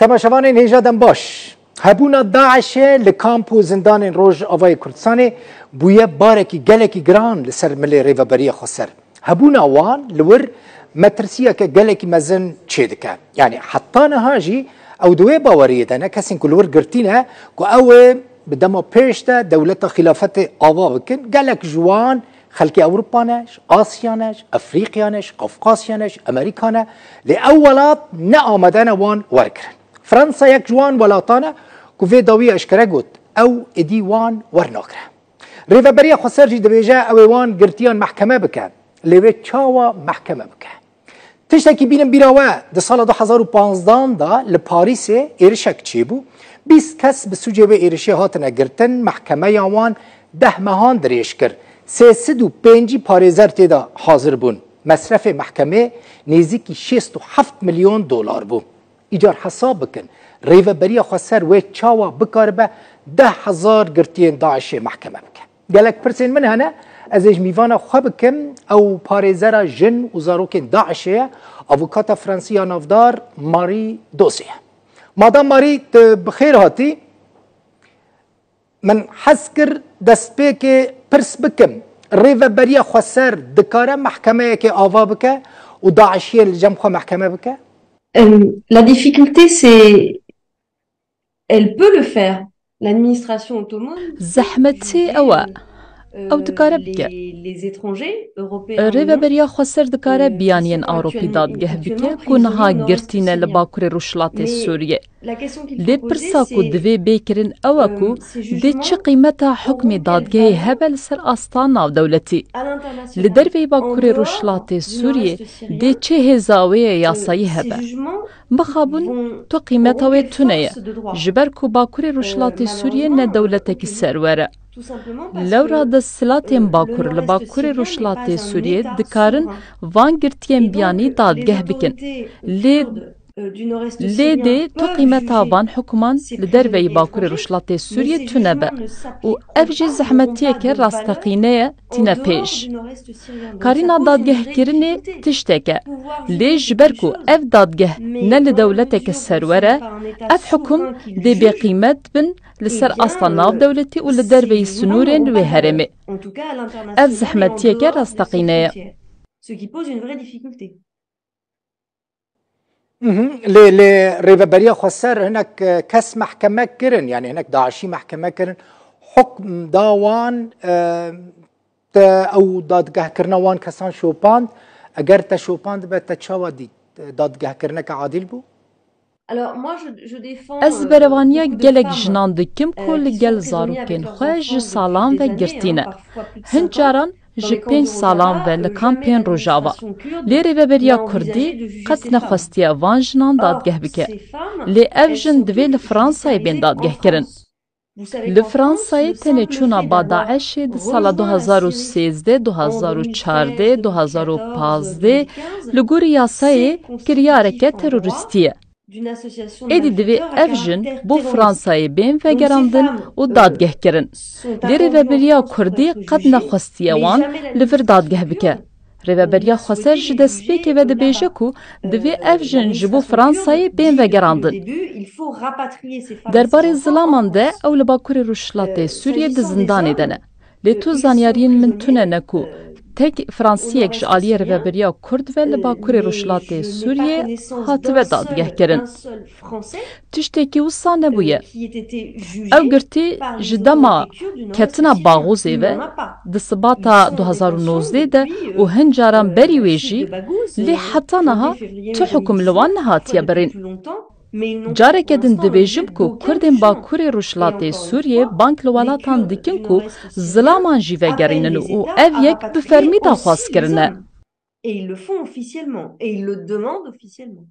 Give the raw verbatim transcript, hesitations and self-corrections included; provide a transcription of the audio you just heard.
Temaşevanên hêja dem baş. Hebûna DAIŞ'ê li kamp û zindanên Rojavayê Kurdistanê bûye barekî gelekî giran li ser milê Rêveberiya Xweser. Hebûna wan li wir metirsiyeke gelekî mezin çêdike. Yanî heta niha jî ew di wê baweriyê de ne, kesên ku li wir girtî ne, ku ew ê bi dema pêş de dewleta xîlafetê ava bikin. Gelek ji wan xelkê Ewropa ne, ji Asya ne, ji Efrîqya ne, ji Qafqasya ne, ji Amerîka ne. Lê ew welat ne amade ne wan wergirin. Fransa yek ji wan welatan e ku vê dawiya eşkere got, ew êdî wan wernagire. Rêveberiya Xweser jî dibêje ew ê wan girtiyan mehkeme bike. Lê wê çawa mehkeme bike? Tiştekî bînin bîra we, di sala du hezar û panzdan de li Parîsê êrişek çêbû. Bîst kes bi sûcê wê êrişê hatine girtin, mehkemeya wan deh mehan dirêj kir. Sê sed û pêncî parêzer tê de hazir bûn. Mesrefê mehkemê nêzîkî şêst û heft milyon dolar bû. Îcar hesab bikin, Rêveberiya Xweser wê çawa bikaribe deh hezar girtiyên DAIŞ'ê mehkeme bike? Gelek pirsên min hene, ez ê ji mîvana xwe bikim, ew parêzera jin û zarokên DAIŞ'ê ye, avokata Fransî ya navdar Marie Dosê ye. Madam Marie, tu bi xêr hatî. Min hez kir destpêkê pirs bikim, Rêveberiya Xweser dikare mehkemeyekê ava bike û DAIŞ'iyên li cem xwe mehkeme bike? Euh, la difficulté, c'est, elle peut le faire. L'administration ottomane peut Zehmetî ew e. Ew dikare bike. Rêveberiya Xweser dikare biyaniyên Ewropî dadgeh bike ku niha girtî ne li Bakurê Rojhilatê Sûriyê. Lê pirsa ku divê bê kirin ew e ku dê çi qîmeta hukmê dadgehê hebe li ser asta navdewletî. Li derveyî Bakurê Rojhilatê Sûriyê dê çi hêza wê ya yasayî hebe. Mixabin tu qîmeta wê tune ye, ji ber ku Bakurê Rojhilatê Sûriyê ne dewletekî serwer e. Lewra desthilatên Bakur li Bakurê Rojhilatê Sûriyê dikarin van girtiyên biyanî dadgeh bikin. Lê Lê dê tu qîmeta van hukman li derveyî Bakurê Rojhilatê Sûriyê tune be û ev jî zehmetiyeke rasteqîne ye tîne pêş. Karîna dadgehkirinê tiştek e, lê ji ber ku ev dadgeh ne li dewleteke serwer e, ev hukum dê bêqîmet bin li ser asta navdewletî û li derveyî sinûrên wê herêmê. Ev zehmetiyeke rasteqîne ye. Ce qui pose une vraie difficulté. Mhm. Lê, lê Rêveberiya Xweser hinek, e, kes mehkeme kirin, yanî hinek DAIŞ'î mehkeme kirin. Hukm da wan, e, te ew dadgehkirina wan kesan şopand. Eger te şopand be, te çawa dît? Dadgehkirineke adîl bû? Alors, moi, je, je défends, Ez euh, berevaniya beaucoup de gelek femmes, jinan dikim ku euh, li qui gel sont zarokên prisonnières avec leurs xwe enfants ji depuis des salan ve années, hein, girtî ne. Parfois plus de Hin cinquante caran années, ji pênc salan ve li kampên Rojava. Lê Rêveberiya Kurdî qet nexwestiye van jinan dadgeh bike. Lê ev jin divê li Fransayê bên dadgehkirin. Li Fransayê tenê çûna ba DAIŞ'ê di sala du hezar û sêzdeh, du hezar û çardeh, du hezar û pazdeh li gorî yasayê kiryareke terorîstî ye. Êdî divê ev jin bo Fransayê bên vegerandin û dadgehkirin. Lê Rêveberiya Kurdî qet nexwestiye wan li vir dadgeh bike. Rêveberiya Xweser ji destpêkê ve dibêje ku divê ev jin ji bo Fransayê bên vegerandin. Derbarê zilaman de ew li Bakurê Rojhilatê Sûriyê di zindanê de ne. Lê tu zanyariyên min tune ne ku tek Fransiyek ji aliyê Rêveberiya Kurd ve li Bakurê Rojhilatê Sûriyê hatibe dadgehkirin. Tiştekî wisa nebûye. Ew girtî ji dema ketina Baxozê ve di Sibata du hezar û nozdeh de û hin caran berî wê jî, lê heta niha tu hukum li wan nehatiye birîn. Careke din dibêjim ku Kurdên Bakurê Rojhilatê Sûriyê bang li welatan dikin ku zilaman jî vegerînin û ev yek bi fermî daxwaz kirine. Et ils le font officiellement, et ils le demandent officiellement.